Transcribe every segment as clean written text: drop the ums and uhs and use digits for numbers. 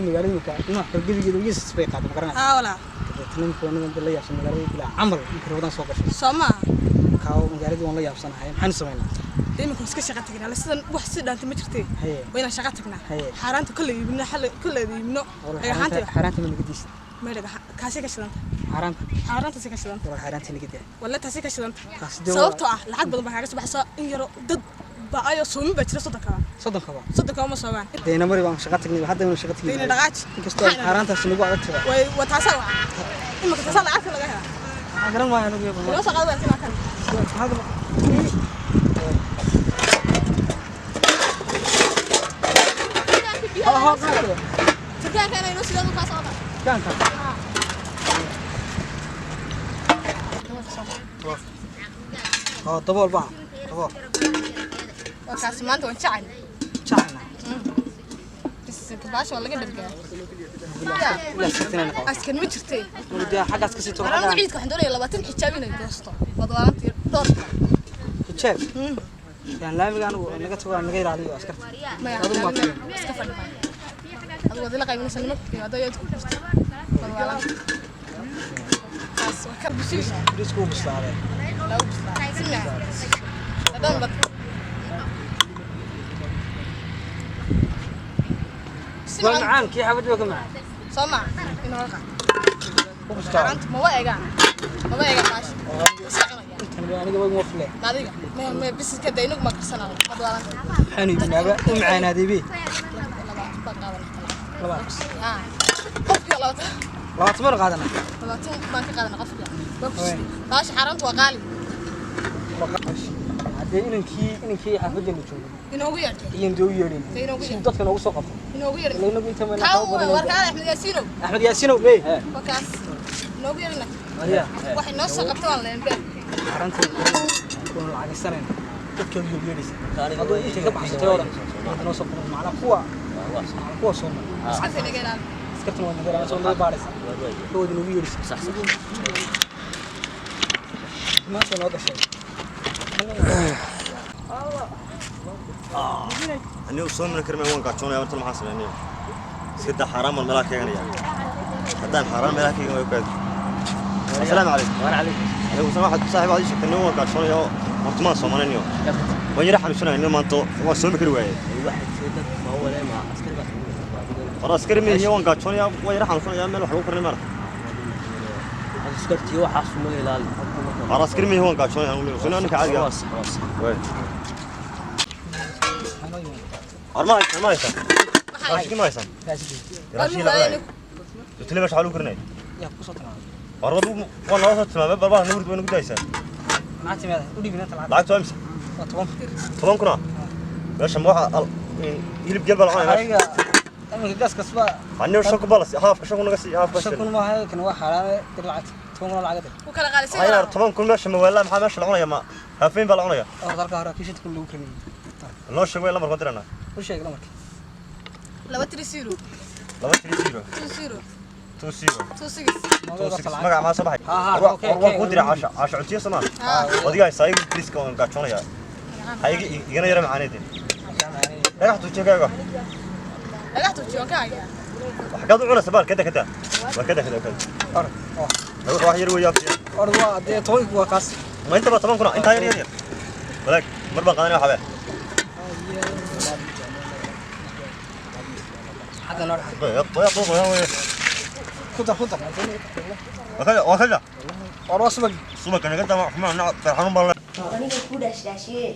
Magaalada imika dhinac kale gebigeeda ugeesas bay qaaday, ma garanaysa? Haa walaa. Dabeetana imika anagan la yaabsan magaalada bilaa camal markii rabadaan soo gashay. Soo maaha? Markaa magaaladii waan la yaabsanahay, maxaynu samaynaa? Dee imika iska shaqa tagnaa sidan, wax si dhaanta ma jirtee. Haye. Waa inaan shaqa tagnaa. Haye. Xaaraanta kolley iibino, xalay kolley iibino. Dhagaxaanta. Xaaraanta ma naga diisid? May, dhagaxa kaasay ka shidanta. Xaaraanta? Xaaraantaasay ka shidanta. Walaal, xaaraanta naga daa. Walle taasay ka shidanta. Taasi dee waa- Sababtoo ah lacag badan baa kaaga soo baxaysa, in yaro dad ba-ayo soomin baa jira, 30 kaba. 30 kaba? 30 kaba ma soomaan. Deena mari baan shaqa tagnay, hadda inuu shaqa Deyna tagin. Dhaqaaji. Inkastoo ay xaaraantaasi nagu adag tahay. Way waa taasaa waca imika, taasaa lacagta laga helaa. Waxaan garan maayo anigu. Inoo soo qaado weelkan kan. Turkaanka inay inoo sidaan u kaa soo qaad. Gaanka oo dabool baa dabool. Waa kaasi, maanta waan jecel. Jacayna. Bisinka, baasha waa laga dhargaa. Ilaa sitinayna qabo. Askan ma jirtee. Dee xaggaas kasii tago. Anigu Xaggaan ciidka waxaan doonayaa 20 xijaab inay goosto wadwaalantii dhowrka. Xijaab yaan laamiga anigu naga tago, aan naga ilaaliyo askarta. Maya. Adigu ma Iska fadhi maayo, adigu waad ila qaybinaysa nimanka yimaado yaad ku jirta wadwaalanta kaas waa ka bishiisha. Bariisku wuu bislaaday. Lagu bislaa si macaan dhadhan bad si waa macaan. Macaan kii xaafadda waa ka macaan. Soo maa inoo qaad. Wuu bislaaday. Xaaraanta maba eegaan, maba eegaan baasha iska cunaya. Intan waa aniga waa fle. Adiga me bisiska de inagu ma karsanaa madwaalanta. Maxaanu iibinaaba u macaanaaday be. 20 baan qaadanaa. 20? Haa, qofkii 20. 20 baan qaadanaa. 20 baan ka qaadanaa qofkii, waa ku sidee, baasha xaaraanta waa qaali. Haddee inankii xaafaddeena joogo Inoogu yeedhay. Iyan dee u yeedhin Dee inoogu si yeedh. dadka noogu soo qabto. Inoogu yeedhay. Ila inagu inta mayna kaa qabo badan. Warkaada Axmed Yaasiinow. Axmed Yaasiinow mey. Waa kaas, inoogu yeedhina. Mariya. Waxay noo soo qabta waan leen been. Xaaraanta waanu lacagaysanayna, dadka u yeedhaysa hadduu intay ka baxsatay oo dhan waad noo soo qaban macnaa kuwa soo mara. Askarta inaga ilaali. Askartana waa naga soo naga baadhaysa, kuwaad inoogu yeedhaysa maanta noo gashay. Anigu soo mari karmay, waan gaajoonaya. Martan maxaan sameynaya? Iska daa, xaaraan baan meelaha ka eeganaya. Haddaan xaaraan meelaha ka eegan waayo, kaadi. Asalaamu calaykum. Calaykum salaam. Waxaad saaxiib aad ii sheegtay nin waan gaajoonaya oo horta maan soomanayniyo, waan yara xanuunsanaya nin maanta, waan soomi kari waayey. War askari mihiyo, waan gaajoonaya, waan yara xanuunsanaya, meel wax lagu karinay maarata. War askari mihiyo, waan gaajoonaya anigu, soo ninka caadiga ah. Waay. War ma haysan, ma haysan raashinki, ma haysan raashinki la cunay. Tutile meesha waxaa lagu karinaya. Yaa kusoo tilmaamay? War waa noo soo tilmaamay, barbaa nuurdi way nagu daysaa. Maxaa timaada u dhiibina inta lacag? Lacagtu waa imisa? Waa 10. 10 kun ah meesha ma waxa hilib geel baa la cunaya meesha? Adiga iminka gaas kasba. Aniga 5 kun baa la sii, haafka 5 kun naga sii, haafka 5 shan. Kun maaha, kan waa xaaraame, dir lacagta, 10 kun oo lacag dir. Ku kala qaalisay. Waxaa yar 10 kun meesha ma waala, maxaa meesha la cunaya? Ma haafeyn baa la cunaya? Oo halka hore kii 5 kun lagu karinayay. Noo sheeg wey, lambarkaan diranaa. U sheeg lamarkii. 230. 230. 20. 20. 26. 26. Magaca maa soo baxay? Ha, ha, okay, war waan okay, kuu diray caasha, caasha cuntiyo soo maa adiga haysaa iga bariiska, waan gaajoonaya, ha iga igana yara macaaneedin dhagax tuujiyo kaaga. Dhagax tuujiyo waan ka hayaa. Xaggaad u cunaysa baal kada kada waa kada kada kada. Orod oo. Wax yar weeyaa. Orod, waa dee 10-ku waa kaas. Ma inta ba 10 kun ah, intaa yar yar yar walaag mar baan qaadanaya waxbee. Xagga noo dhax. طيب. Ku dar, ku dar. وكذا وكذا. War waa subag. سمك انا قدام حمام فرحان بالله. Aniga ku dhaashdhaashiyey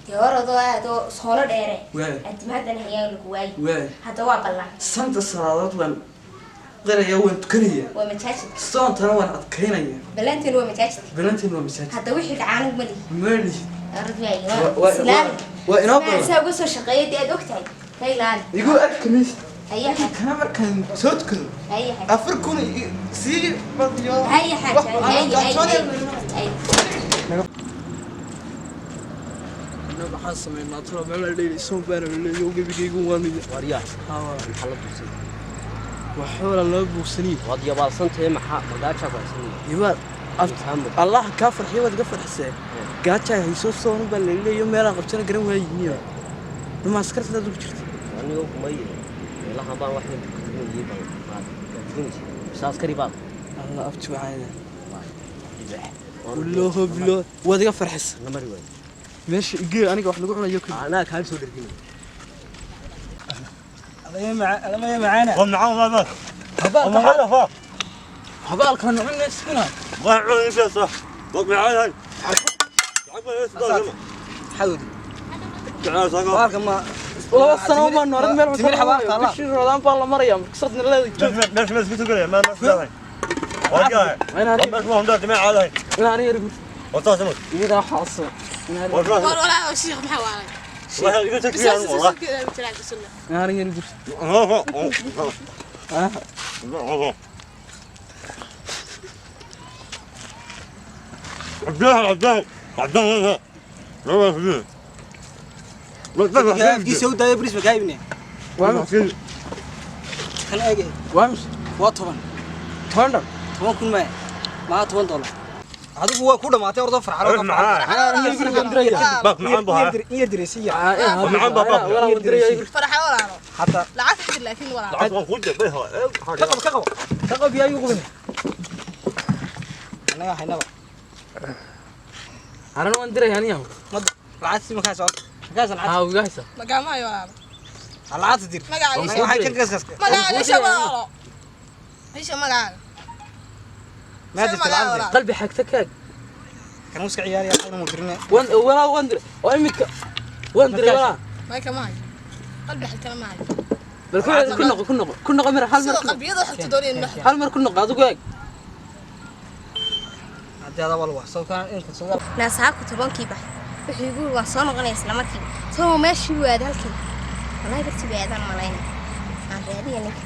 dee orodoo aadoo soono dheere. Waay. Adimaadan hayaa lagu waayi. Waay. Hadda waa ballan. Shanta salaadood waan qiraya, waan tukanaya. Waa majaajidka. Soontana waan adkaynaya. Ballanteen waa majaajidka. Balantiin waa masaajid. Hadda wixii dhacaanigu ma lihi. Mali. Orod waayi. Waa- Islaali. Waa inoo badan. Saa uga soo shaqeeyay dee aad og tahay ka ilaali. Igu arki maysid. Haya xaaj. Kana markaan soo tukado Haya xaaj. 4000 sii badiyo. Haya xaaj. Wax- Haya haya haya. Waxaan sameynaa talo meel la dheeli soon baana leeyo gebigaygu waan. Waryaa, maxaa la buugsay? Waxoola loo buugsaniye. Waad yabaalsantahay, maxaa magaajaa ku haysanaya? Ibaad. Maxamed. Allah kaa farxiyo, waad iga farxisee. Gaajaa hayso, soon baa la leeyo, meelaan qabtana garan waayiniyo. Dhuma askarta ugu jirta. Aniga kuma yiri. Meelaha baan wax weyn ku bal maad gaajinaysa. Saas kari baad. Allah abti waxaan Libaax. Walaahi bilo waad iga farxis. Na mari waay. Meesha igee aniga wax lagu cunayo ku. Anaa kaa soo dherginay. Alama macaana. Waa macaan waa baa. Habaalkan cunna iskuna. Waa cunaysaa sax. Waa macaan hay. Lacag baa isku darama. Xawdi. Macaan sax. Baalka ma laba sano ma nooran meel timir xabaal taala. Bishii Ramadaan baa la maraya marka sadna leedahay joog. Meesha ma isku tukanaya ma ma isku Waa gaay. Meesha ma hundaa timir caadahay. Inaan yar guur. Waa taas ma. Iyada xaasa. Waa taas. War walaa sheekh maxaa waalay. Waa iga tagtiyaan wallah. Inaan yar guur. عبدالله عبدالله عبدالله لا لا Kiisa u daaya bris ma kaibne. Waa Kan eege. Waa mis Waa 10. 10 10,000 ma. Ma $10. Adigu waa ku dhamaatay ordo farxaro. باك معان بها Iyo diresiya. معان بها Farxa walaalo. Hatta Lacag inta laakiin walaalo. لعب خد بها ka qab ka qab. Ka qab yaa igu qubin. Anaga haynaba. Aran waan diray aniga. Ma lacagti ma ka soo. Ka soo lacag. Ha uga haysa. Magacaayo walaalo. Lacagta dir. Magacaayo. Waxay ka gasgas. Magacaayo isha walaalo. Isha magacaayo. Ma dirta lacagta. Qalbi xagta kaag. Kan uska ciyaariya qalbi mu dirina. Waan walaa waan diray. Oo imika waan diray walaa. Ma ka maayo. Qalbi xagta ma maayo. Bal ku noqo ku noqo ku noqo mar hal mar. Qalbiyada xagta doonayeen ma. Hal mar ku noqo adigu eeg. Hadda wal wax soo kan in soo Naasahaku 10kii baxay. Wuxuu igu yiri waan soo noqonaya isla markiiba. Soo meeshii uu aaday halkii. Wallahi bartii bay aadaan malayna. Aan raadiya ninka.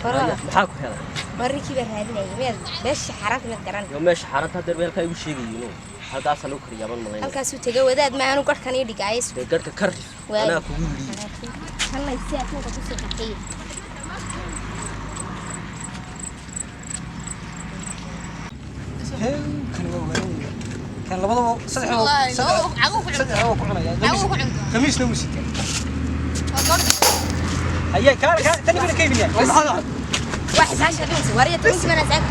Maxaa ku helay? Markii baan raadinayay meel meeshii xaaraanta mid garan. Yo meesha xaaraanta hadda weelka igu sheegayeen. Halkaas lagu kariyaa malayna. Halkaas uu tagay wadaad ma aanu garhkan ii dhigay. Dee garhka kar. Anaa kugu yiri. Kanna si aad ku soo qaxay. Kan waa weyn. Kan labadaba saddex oo ku cunaya. Khamiisna wuu sitaa. Hayay kaal kaal tani bila kaybinaya. Wax saasha dhunsi wariya tobanki mana saak.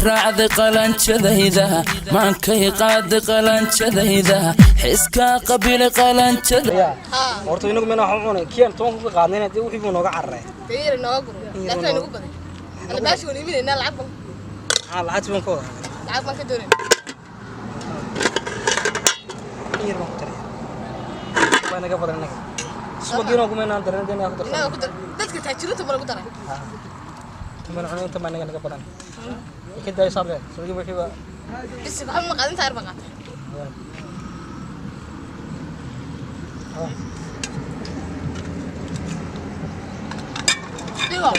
Raacday qalanjadayda maankay qaaday qalanjadayda xiskaa qabiilay qalanjada. Horta inagu mena waxaan cunay kiyaan 10 ka qaadnayna dee wixii buu nooga cararay. Tayir nooga guro. Laakiin ay nagu baday. Ana baashi waan iiminayna lacag baan. Ah lacag baan ka wadaa. Lacag baan ka doonay. Yar baan ku taray. Waa naga badan naga. Subagiina ugu mena aan dareen dee ku darsan. Inaga ku dar. Dadka taajiriinta ma lagu daray. Tuman cunay inta ma naga naga badan. Ka daay sabir. Subagi wixii baa Bisi waxa ma qaadin taayir baan qaatay. Dhigo.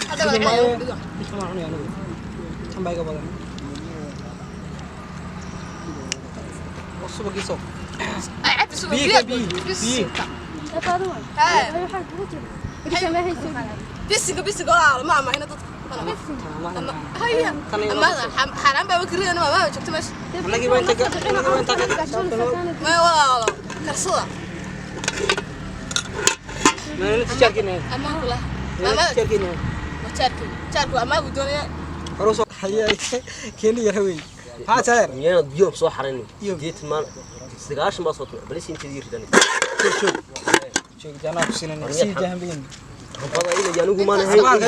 Hadda waa dhigo. Inta ma cunay anigu. Tan baa iga badan. Oo subagii soo. Ay cabbi subag. Biyo biyo. Bisiga bisiga walaalo ma amaahina dadka. Haya. Amaahda xaaraan baa wakriyan ma ma joogto meesha. Anagii baa inta ka Ma walaalo karsada. Ma tijaarkiina. Amaah walaal. Ma tijaarkiina. Ma tijaarkiina. Tijaarku amaah buu doonayaa. Hore soo haya keeni yar weey. Maxaa tahay? Miyaanad biyo soo xarayn. Geed maan 9 baa soo tumay. Bal intii ridan. Joog. Joog janaa ku siinayna. Sii jahan biin. Bada ila yanugu maan ahayn. Waan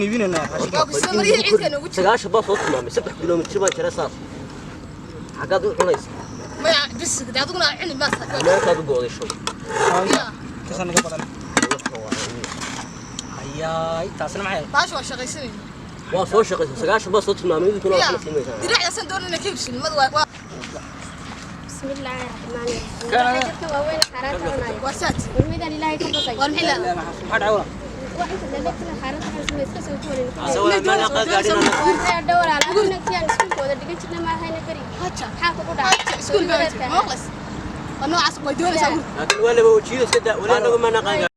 iibinaynaa. 9 baa soo tumay. 3 kiiloomitir baa jira saas. Xagaad u cunaysa? Maya bis adiguna cuni ma sax. Meelkaad u go'day show. Taasna naga badan. Hayaay taasna maxay? Baash waa shaqaysanay. Waa soo shaqaysan 9 baa soo tilmaamay idinkuna waa kala siinaysaa. Diracdaasaan doonayna ka iibsin mad waa بسم الله الرحمن الرحيم. Waa weyn xaraanta cunaya. Waa saad. Warmidan Ilaahay ka baqay. War maxay leedahay? Maxaa dhacay walaal? Asawala ma naqa gaadhin Iskuul baa jirta maqlas. Waa noocaas way doonaysaa. Laakiin waa laba wajiyo iska daa wali anagu ma naqa.